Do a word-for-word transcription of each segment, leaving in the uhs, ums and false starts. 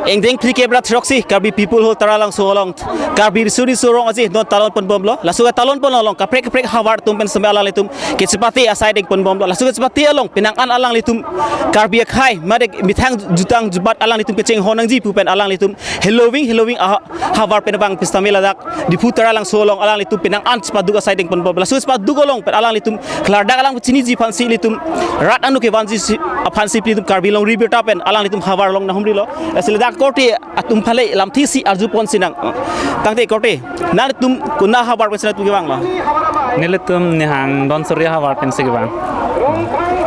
Ingdeng phlikep ra throksi Karbi People Hall Taralangso along Karbi Riso Nimso Rong Aje non talon ponbomlo. Laso ke talon pon along kaprek kaprek havar atum pen seme alanglitum kechepate asai deng ponbomlo. Laso kechepate along penang an alanglitum Karbi akhei mate methang jutang jubat alanglitum kechinghon nangji pu pen alanglitum heloving heloving a havar pen abang pista me ladak Diphu Taralangso along alanglitum penang an chepaduk asai deng ponbom. Laso chepaduk along pen alanglitum klardak alang chiniji aphansi ilitum rat anu kevanji si aphansi ilitum Karbi Longri Birta pen alanglitum havar along nahumrilo. Lasi ladak korte atum aphan le lamthe si arju pon sinang. Tangte korte, nanglitum konat havar pensi nanglitum kevanglo? Nelitum Nihang Donsuri havar pensi kevang.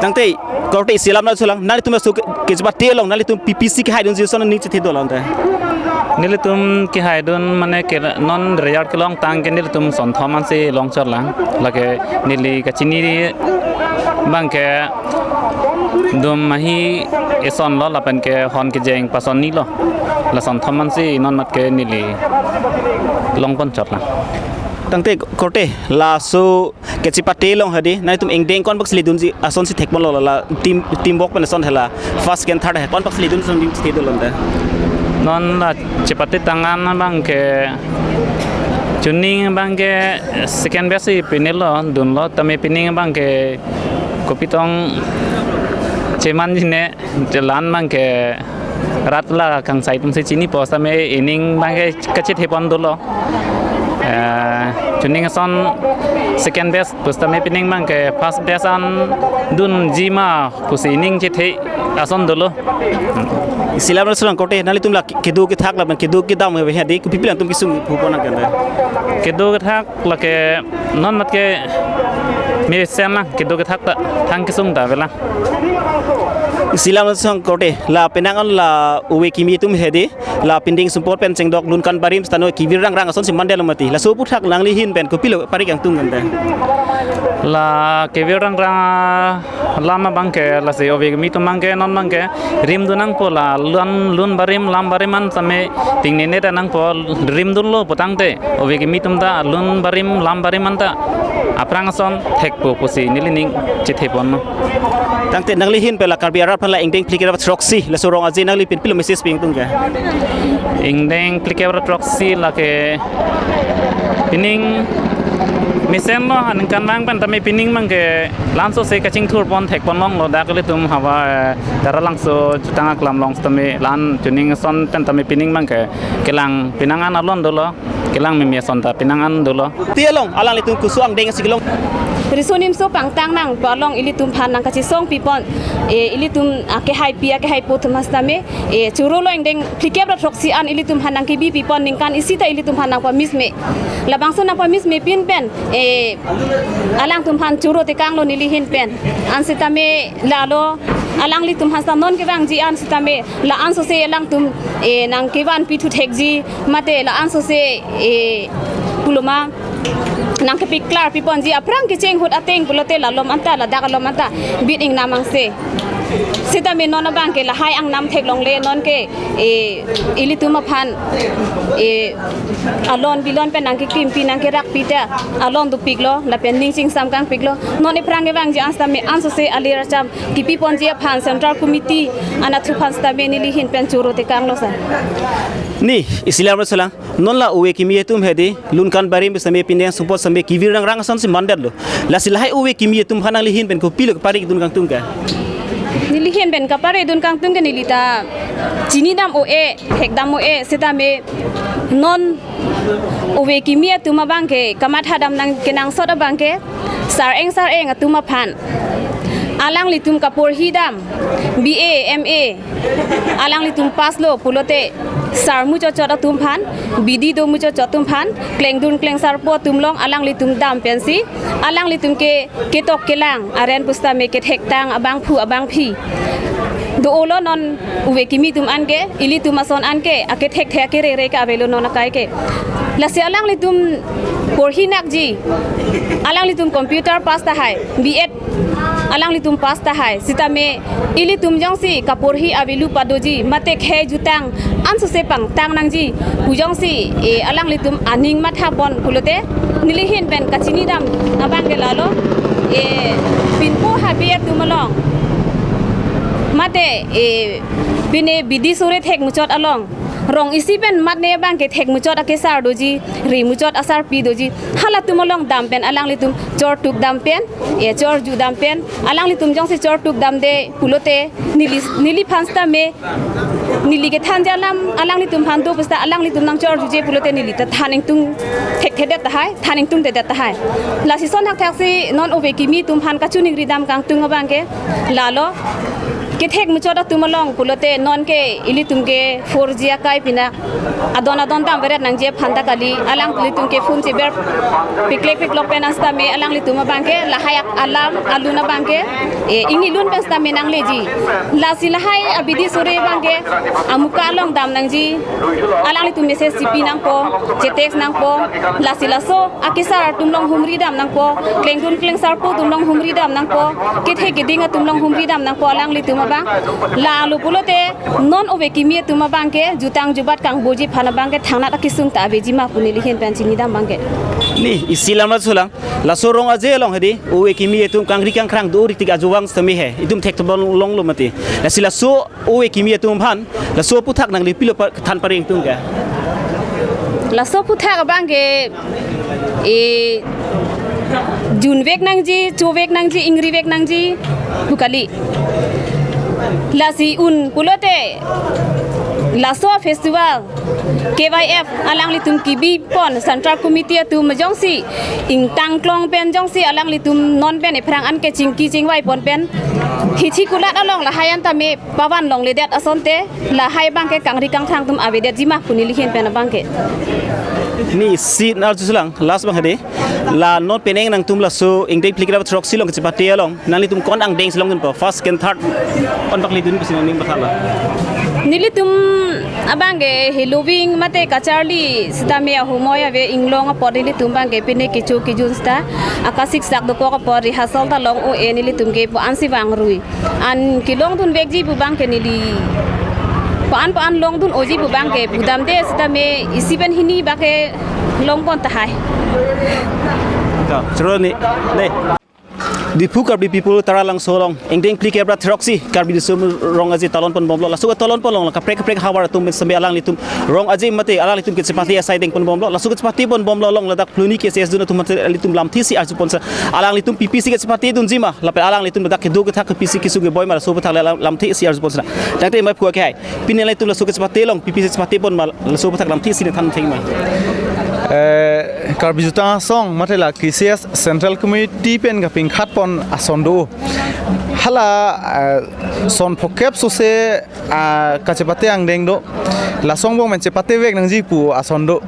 Tangte korte isi alam nangcholang, nanglitum laso ke, kechepate along nanglitum P P C kehaidunji ason aning chethe dolang te. Nelitum kehaidun mane ke non rejal kelongtang ke nelitum sonthom ansi longchotlang. Lake neli kachini abang ke dum ahi esonlo lapen ke hon kejeng pason nilo. La sonthom ansi non mat ke neli longponchotlang. Tangte korte laso kechepate along hadi nanglitum ingdeng konbak si ledunji asonsi thekponlo, la team, team bok pen ason hala first, second, third he konbak si ledun ason ning chethe dolang te. Non la chepate tang an abang ke chuning abang ke second best si pinelo dunlo tame pining abang ke kopitong chemanjine chelan abang ke rat la kangsai atum si chinipo sitame ining abang ke kachethepon dolo. Eh, chuning ason second best pusitame pining abang ke first best an dunji ma pusi ining chethe ason dolo. Isi alam nangcholang korte, nanglitum la kedo kethak lapen kedo kedam he hadi kopi pi alanglitum kesung pupon nang kende? Kedo kethak lake non mat ke mesen lang kedo kethak ta thang kesung ta avelang. Isi alam nangcholang korte, la penang an la ove kimi atum hadi la pinding sumpot pen chengdok lun kan barim sitame kevir rangrang asonsi mandetlo mati. Laso aphuthak nangli ahin pen kopilo pari kangtung kende? La kevir rangrang alam abang ke lasi ove kimi atum abang ke non abang ke rimdun nangpo, la lun, lun barim lam barim an sitame tingnene ta nangpo, rimdunlo putangte ove kimi atum ta lun barim lam barim an ta aphrang ason thekpo pusi neli ning chetheponlo. Tangte nangli ahin pen la Karbi arat aphan la ingdeng phlikep ra throksi laso Rong Aje nangli pin pilo message pingtung ke? Ingdeng phlikep ra throksi lake pining mesenlo aningkan abang pen tame pining abang ke lansose kachingthurpon thekponlonglo dak ilitum havar, eh, Taralangso jutang aklam along sitame lan chuning ason pen tame pining abang ke kelang penang an alon dolo, kelang mimi ason ta penang an dolo. Ti along alanglitum koson angdeng si kelong? Riso nimso pangtang nangpo along ilitum aphan nangkachesong pipon, eh, ilitum, ah, kehaipi, ah, kehaipo atum sitame, eh, chorolo ingdeng phlikep ra throksi an ilitum aphan nangkebi pipon, ningkan isi ta ilitum aphan nangpamis me. Labangso nangpamis me pin pen, eh, alangtum aphan choro tekanglo neli ahin pen. An sitame lalo alanglitum aphan sa non kevangji an sitame la-ansose alangtum, eh, nangkevan pithu thekji mate la-ansose, eh, puloma nangkepiklar piponji aphrang kecheng ahut ateng pulote la alom anta, ladak alom anta bit ingnam angse. Sitame non abang ke lahai angnam theklongle, non ke, eh, ilitum aphan, eh, alon bilon pen nangkekimpi nangkerakpi ta alon dopiklo lapen ning chingsam kangpiklo. Non ephrang kevangji an sitame ansose alir acham kepiponji aphan Central Committee anatthu aphan sitame neli ahin pen choro tekanglo sir. Ni, isi alam nangcholang, non la ove kimi atum hadi lun kan barim sitame pinding sumpot sitame kevir rangrang asonsi mandetlo. Lasi lahai ove kimi atum aphan nangli ahin pen kopilo kaparidun kangtung ke? Neli ahin pen kaparidun kangtung ke neli ta chinidam o-e, thekdam o-e, sitame non ove kimi atum abang ke kamathadam nang kenangsot abang ke sareng sareng atum aphan, alanglitum kaporhidam B A, M A, alanglitum pass lo pulote sar muchotchot atum aphan, bidi do muchotchot atum aphan, klengdun klengsarpo atum along alanglitum dam pensi alanglitum ke ketok kelang aren pusitame kethektang abangphu abangphi do-olo. Non ove kimi atum an ke, ilitum ason an ke akethek the akerere ke avelo non akai ke. Lasi alanglitum porhi nakji, alanglitum computer pass tahai, B Ed alanglitum pass tahai, sitame ilitum jongsi kaporhi avelo padoji mate khei jutang ansose pangtang nangji pu jongsi, eh, alanglitum aning mathapon pulote neli ahin pen kachinidam abang ke lalo, eh, pinpo habe atum along mate, eh, Pine bidi sore thek muchot along, rong isi pen mat ne abang ke thek muchot akesar doji, ri muchot asarpi doji. Halatum along dam pen alanglitum chortuk dam pen, e chorju dam pen, alanglitum jongsi chortuk damde pulote neli, neliphan sitame, neli kethanji alam alanglitum phan do pusita alanglitum nangchorjuje pulote neli ta than ingtung thekthedet tahai, than ingtungdedet tahai. Lasi son thakthak si non ove kimi atum phan kachiningri dam kangtung abang ke lalo. Kethek muchot atum along pulote non ke ilitum ke four G akai pina adon adon dam veret nangji aphan ta kali, alanglitum ke phone cheber piklek piklok pen an sitame alanglitum abang ke lahai ak-, alam alun abang ke, e, ingni lun pen sitame nangleji. Lasi lahai abidi sore abang ke amuka along dam nangji. Alanglitum message chipi nangpo, chetext nangpo. Lasi laso akesar atum along humri dam nangpo, klengdun klengsarpo atum along humri dam nangpo, kethe keding atum along humri dam nangpo alanglitum abang. Lalo pulote non ove kimi atum abang ke jutang jubat kangboji aphan abang ke thangnat akesung ta aveji ma pu neli ahin pen chini dam abang ke. Ni isi lam ra sulang. Laso Rong Aje along hedi, ove kimi atum kangri kangkrang do ri tik ajovang sitame he. Itum thek tebon longlo mati. Lasi laso ove kimi atum aphan, laso aphuthak nangli pilo pa-, than pareng tung ke. Laso aphuthak abang ke, e, junvek nangji, chovek nangji, ingrivek nangji, pu kali. Lasi un pulote, laso festival, K Y F, alanglitum kibipon, Central Committee atum jongsi, ingtang klong pen jongsi, alanglitum non pen ephrang an kechingki chingvaipon pen, hithi kulat along lahai an tame pavan longledet asonte, lahai abang ke kangri kangkrang atum avedetji ma pu neli ahin pen abang ke. Ni isi nar sulang, last abang hedi. La non penang nangtum laso ingdeng phlikep ra throksi along kachepate along nanglitum ko-an angdeng si longdunpo, first, second, third, ko-an pakledun pusi nangning pathala. Nelitum abang ke Halloween mate kacharli sitame ahumoi ave, inglong apot nelitum abang ke pine kecho kejun sita akasiksak dokok apot rehearsal ta long-o-e, nelitum ke pu-an si vangrui. An kelongdunvekji pu abang ke neli pu-an pu-an longdun-oji pu abang ke pudamde sitame isi pen hini abang ke longpon tahai. Ka, choro ni, ne. Diphu Karbi People Taralangso along ingdeng phlikep ra throksi Karbi Riso Nimso Rong Aje talon ponbomlo. Laso ketalon ponlong la kaprek kaprek ahavar atum pen sitame alanglitum Rong Aje mate alanglitum kachepate asai deng ponbomlo. Laso kachepate ponbomlo along ladak pluni ke ses dun atum mate alanglitum lamthe si arjupon seta, alanglitum P P C kachepate dunji ma, lapen alanglitum ladak kedo kethak P P C kesung keboi ma, laso aphuthak le lam-, lamthe si arjupon seta. Tangte mai phua ke hai. Pine alanglitum laso kachepate along, P P C chepate pon ma, laso aphuthak lamthe si ne than theng ma. Eh, Karbi Jutang Asong, mate la K C S Central Committee pen kapinkhat pon ason do. Hala, eh, son phokep sose, ah, kachepate angdeng do. Laso angbong pen chepatevek nangji pu ason do.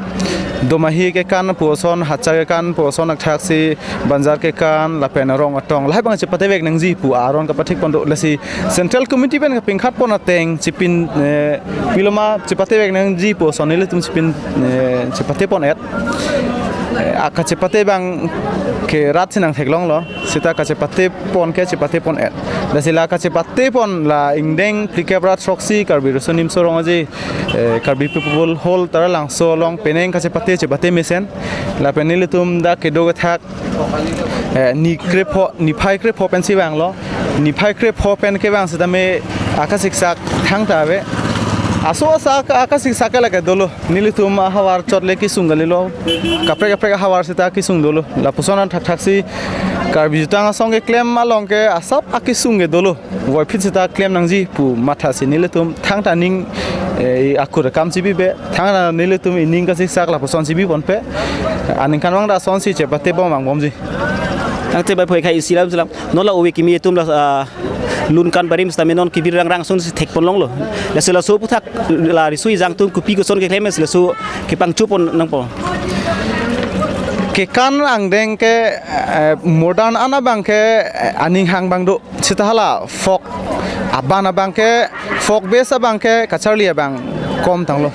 Domahi kekan pu ason, Hachar kekan pu ason, akthak si Banjar kekan, lapen Rong Atong, lahai abang chepatevek nangji pu aron kapathik pon do. Lasi Central Committee pen kapinkhat pon ateng chipin, eh, piloma chepatevek nangji pu ason nelitum chipin, eh, chepate pon et. Eh, akachepate abang ke rat si nangtheklonglo. Seta kachepate pon ke chepate pon et. Lasi la kachepate pon la ingdeng phlikep ra throksi Karbi Riso Nimso Rong Aje, eh, Karbi People Hall Taralangso along penang kachepate chepate mesen. Lapen nelitum dak kedo kethak, eh, ni krepho, niphai krepho pensi vanglo. Niphai krepho pen kevang sitame akasiksak thangta ave. Aso asak akasiksak ke lake dolo. Nelitum ahavar chot le kesung kalilo. Kaprek kaprek ahavar seta kesung dolo. Lapuson an thakthak si Karbi Jutang Asong keklem along ke asap akesung ke dolo. Voiphit seta klem nangji pu matha si nelitum thangta ning, eh, akur akam chibibe. Thangta nelitum ining kasiksak lapuson chibi ponpe. Aningkanvang ta asonsi chepate bom vangbomji. Tangte bai phoi khai isi lam selam. Non la ove kimi atum la, ah, lun kan barim sitame non kevir rangrang asonsi thek ponlonglo. Lasi laso aphuthak la riso ejang atum kopi koson keklem si laso kepangcho pon nangpo. Kekan angdeng ke, eh, modern an abang ke, eh, aning hang abang do. Seta hala folk aban abang ke, folk base abang ke kacharli abang kom tanglo.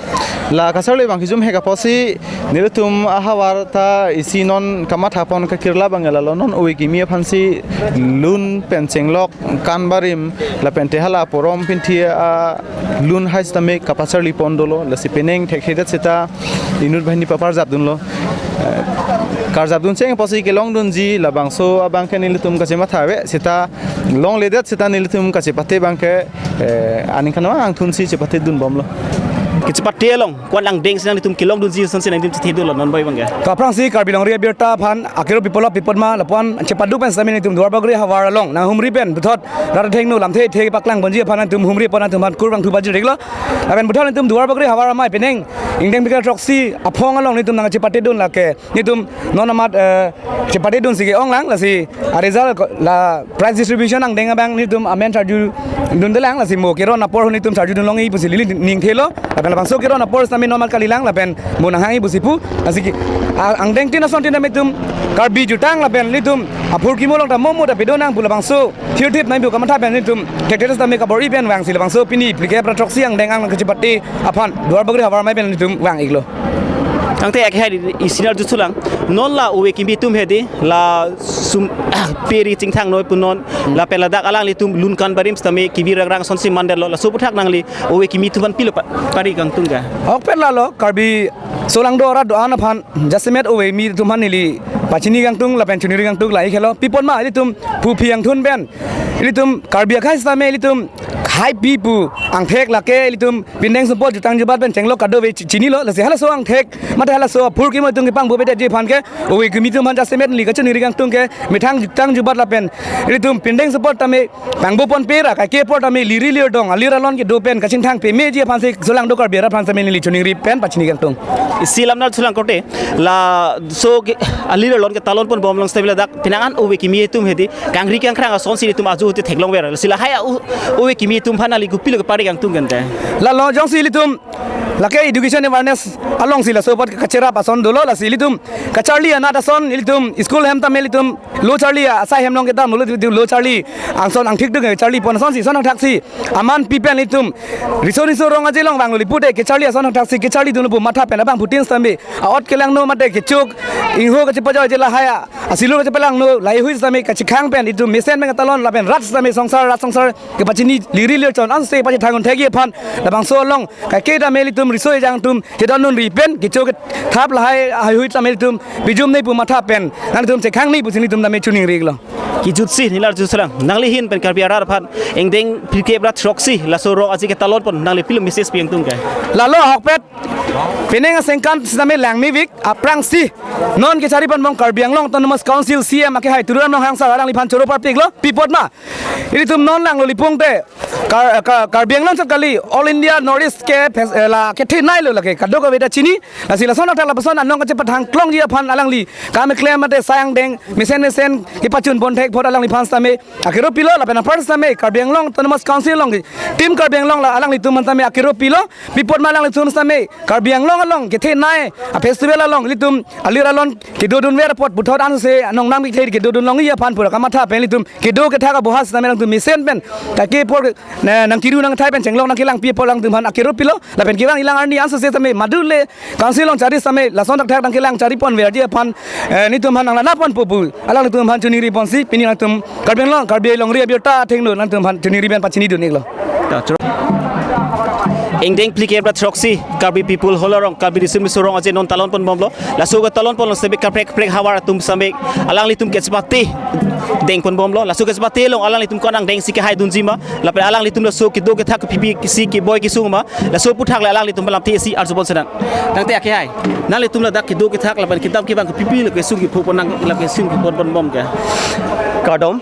La kacharli abang kejum hek apotsi nelitum ahavar ta isi non kamatha pon kakirla abang lalo, non ove kimi aphansi lun pen chenglok kan barim lapen te hala porom pinthi alun hai sitame kapacharli pon dolo, lasi penang thekthedet seta inut banghini paparjap dunlo. Karjap duncheng apotsi kelongdunji labangso abang ke nelitum kachematha ave, seta longledet seta nelitum kachepate abang ke, eh, aningkan vang angthunsi chepatedunbomlo. Kachepate along ko-an angdengsi nanglitum kelongdunji asonsi nangtum chethedunlo non bai abang ke? Aphrangsi Karbi Longri Abirta aphan akero pipolo pipotma lapu-an chepaduk pen sitame nelitum Duarbagori havar along nanghumri pen puthot rat athengno lamthe the paklang ponji aphan nangtum humri apot nangtum aphan kurvangthu pajir-iklo. Lapen puthot nelitum Duarbagori havar amei penang ingdeng phlikep throksi aphong along nelitum nangchepatedun lake nelitum non amat, eh, chepatedunsi ke-onglang, lasi a result ko-, la prize distribution angdeng abang nelitum amen charjudundelang, lasi mo keron apor nelitum charjudunlongji pusi neli ningthelo. Lapen labangso keron apor sitame non amat kalilang lapen mo nanghangji pusi pu. Lasi ke, a, angdengtin asontin nelitum Karbi jutang lapen nelitum aphurkimo along ta momo ta pedonang pu labangso thirthip nangpu kamatha pen nelitum thekthe sitame kabor-i pen vangsi labangso pini phlikep ra throksi angdeng ang kachepate aphan Duarbagori havar amei pen nelitum vang-iklo. Tangte akehai isi nangthu thulang, non la ove kimi atum hedi la sum peri chingthang noi pu non, lapen ladak alanglitum lunkan barim sitame kevi rangrang asonsi mandetlo, laso aphuthak nangli ove kimi atum aphan pilo pa-, pari kangtung ke? Ahokpet lalo, Karbi solangdo arat do-an aphan jasemet ove kimi atum aphan neli pachini kangtung lapen choningri kangtung lahei helo. Pipotma ilitum phuphi angthun pen ilitum Karbi akhei sitame ilitum haipi pu angthek lake ilitum pindeng sumpot jutang jubat pen chenglok kadokave chi-, chinilo, lasi halaso angthek mate halaso aphurkimo atum kepangbo pedetji aphan ke ove kimi atum aphan jasemet neli kachoningri kangtung ke methang jutang jubat lapen ilitum pindeng sumpot tame pangbo ponpe ra kaike apor tame liri lirdong alir alon kedo pen kachingthang pemeji aphansi solangdo Karbi arat aphan sitame neli choningri pen pachini kangtung. Isi lam nangthu lang korte, laso ke alir alon ketalon ponbom along sitame ladak penang an ove kimi atum hedi kangri kangkrang asonsi ilitum ajo ahut theklongver. Lasi lahai a-o-, ove kimi atum aphan nangli kopilo kepari kangtung kante? Lalo jongsi ilitum lake education awareness alongsi laso apot kacherap ason dolo, lasi ilitum kacharli anat ason ilitum school hem tame ilitum lo charli asai hem along kedam lo, ilitum lo charli angson angthik duk charli pon asonsi son angthaksi aman pi pen ilitum riso riso rong aje along vanglo, lapu te kacharli ason angthaksi kacharlidunlo pu matha pen abangphutin sitame a-ot kelangno mate kechok ingho kachepajoi je lahai a, asilur kachepalangno laheihui sitame kachekhang pen itum mesen pen katalon lapen rat sitame songsar rat songsar kepachini liri lirchon ansi pachethang un thekji aphan labangso along kaike tame ilitum riso ejang atum kedondunri pen kecho kethap lahai heihui tame ilitum pijumnoi pu matha pen nangtum chekhang noi pusi nelitum tame choningri-iklo. Kejutsi neli arju thulang, nangli ahin pen Karbi arat aphan ingdeng phlikep ra throksi laso rong aje ketalon pon nangli pilo message pi kangtung ke? Lalo ahokpet penang asengkan sitame langmevek aphrangsi non kechari ponbom Karbi Anglong Autonomous Council C E M akehai Tuliram Ronghang sir alangliphan choro parpiklo. Pipotma ilitum non langlo lipung te Kar-, Kar-, Karbi Anglong chot kali, All India North East ke phes-, eh, la kethenei lo lake kadokave ta chini. Lasi lason athak lapuson anong kachepathang klongji aphan alangli kam keklem mate sai angdeng mesen mesen kepachun pon thek apot alangliphan sitame akero pilo lapen apar sitame Karbi Anglong Autonomous Council along team Karbi Anglong la alanglitum aphan sitame akero pilo. Pipotma alanglitum sitame Karbi Anglong along kethenei a festival along ilitum alir alon kedodunver apot puthot ansi anong nam kethe kedodunlongji aphan pura kamatha pen ilitum kedo kethak aboha sitame alangtum mesen pen kaike apor ne, nangkiru nangthai pen chenglok nangkelangpi apot alangtum aphan akero pilo. Lapen kevang ilang arni ansi sitame madule council along chari sitame lason thakthak nangkelang chari ponverji aphan, eh, nelitum aphan nanglanap ponpo pu alanglitum aphan choningri ponsi pini nangtum Karbi Anglong, Karbi Longri Abirta athengno nangtum aphan choningri pen pachinidun-iklo. Ingdeng phlikep ra throksi Karbi People Hall arong, Karbi Riso Nimso Rong Aje non talon ponbomlo. Laso ketalon ponlo sitame kaprek kaprek havar atum sitame alanglitum kachepate deng ponbomlo. Laso kachepate along alanglitum ko-an angdengsi kehaidunji ma, lapen alanglitum laso kedo kethak kepipi si keboi kesung ma, laso aphuthak le alanglitum lamthe isi arju pon senang. Tangte akehai, nanglitum ladak kedo kethak lapen kedam kevang kepipi le kesung kepho pon nang, la kesung kepho ponbom ke? Kardom,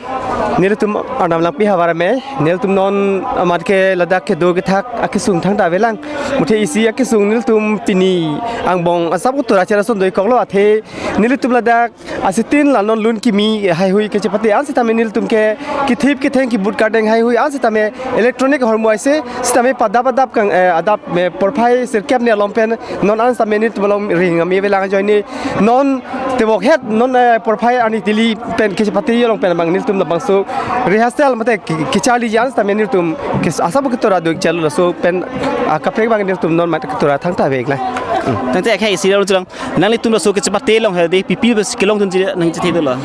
nelitum Arnam Langpi havar amei, nelitum non amat ke ladak kedo kethak akesung thangta avelang. Muthe isi akesung nelitum pini angbong asap kutura chera son doikoklo, athe nelitum ladak asitin la non lun kimi heihui kachepate an sitame nelitum ke kethip ketheng kebut kardeng heihui an sitame electronic ahormu aise sitame padap adap kang, eh, adap, eh, porphai sirkep ne along pen non an sitame nelitum along ring ami avelang ajoine non tebok het non, eh, porphai arni tili pen kachepate along pen abang nelitum labangso rehearsal mate ke-, kecharliji an sitame nelitum ke asap kutura do chalo laso pen, ah, kaprek abang nelitum non mat kutura thangta ave-iklang. Tangte akhei isi lo chulang. Nanglitum laso kachepate along hedi pipi bes kelongdunji nangchethedolo.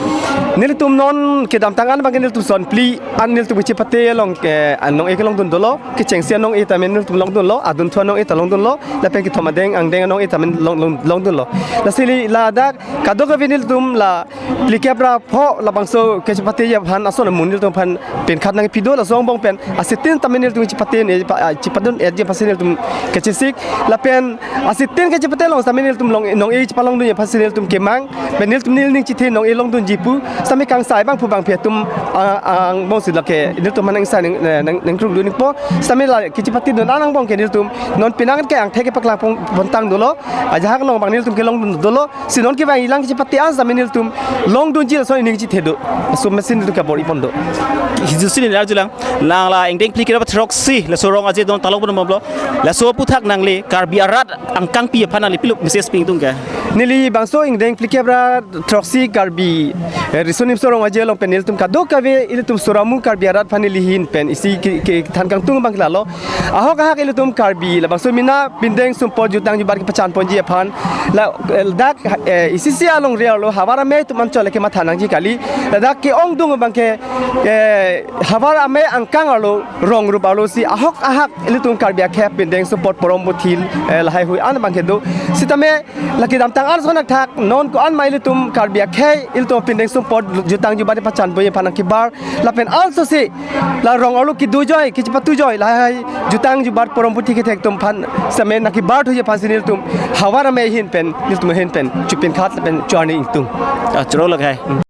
Nelitum non kedamtang an abangke nelitum son phli an nelitum kachepate along ke anong-e kelongdundolo, kechengsi anong-e tame nelitum longdunlo, adunthu anong-e ta longdunlo, lapen kethom adeng angdeng anong-e tame long, long, longdunlo. Lasi ladak kadokave nelitum la phlikep ra pho labangso kachepate aphan ason amun nelitum aphan pen khat nangpido, laso angbong pen asitin tame nelitum chepate ne pa, ah, chepadun-eji aphansi nelitum kachesik, lapen asitin kachepate along tame nelitum long nong-e chepalongdunji aphansi nelitum kemang, pen nelitum neli ning chethe nong-e longdunji pu, tame kangsai abangphu abangphi atum, ah, angbongsi lake nelitum aphan nangsa nang, nang, nangkrungdun nangpo, tame la kachepatedun an angbong ke nelitum non penang ke angthek kepaklang pon, pontang dolo, ajahak along abang nelitum kelongdun dolo, si non kevang ilang kachepate an tame nelitum longdunji laso ining chethedo. Laso machine nelitum kabor-i pon do. Hijutsi neli arjulang, nang la ingdeng phlikep ra throksi laso rong aje don talok bon bomlo. Laso aphuthak nangli Karbi arat angkangpi aphan nangli pilo message pi ingtung ke? Neli bangso ingdeng phlikep ra throksi Karbi, eh, Riso Nimso Rong Aje along pen nelitum kadokave ilitum Soramung Karbi arat aphan neli ahin pen isi ke, kethan kangtung abang ke lalo. Ahok ahak ilitum Karbi labangso mena pindeng sumpot jutang jubat kepachan ponji aphan la, eh, dak, eh, isi isi alongri arlo havar amei atum anchot le kematha nangji kali. Ladak ke-ongdung abangke, eh, havar amei angkang arlo rong rup arlo si ahok ahak ilitum Karbi akhei pindeng sumpot porom puthot, eh, lahaihui an abangke do. Sitame la kedamtang an ason athak non ko-an ma ilitum Karbi akhei ilitum pindeng sumpot jutang jubat pachan ponji aphan nangkebar, lapen ansose la rong arlo kedojoi kachepatujoi lahai jutang jubat porom puthot kethek atum aphan tame nangkebar thuji aphansi nelitum havar amei ahin pen nelitum ahin pen chupin khat lapen chuarni ingtung. Ah, choro lakhai.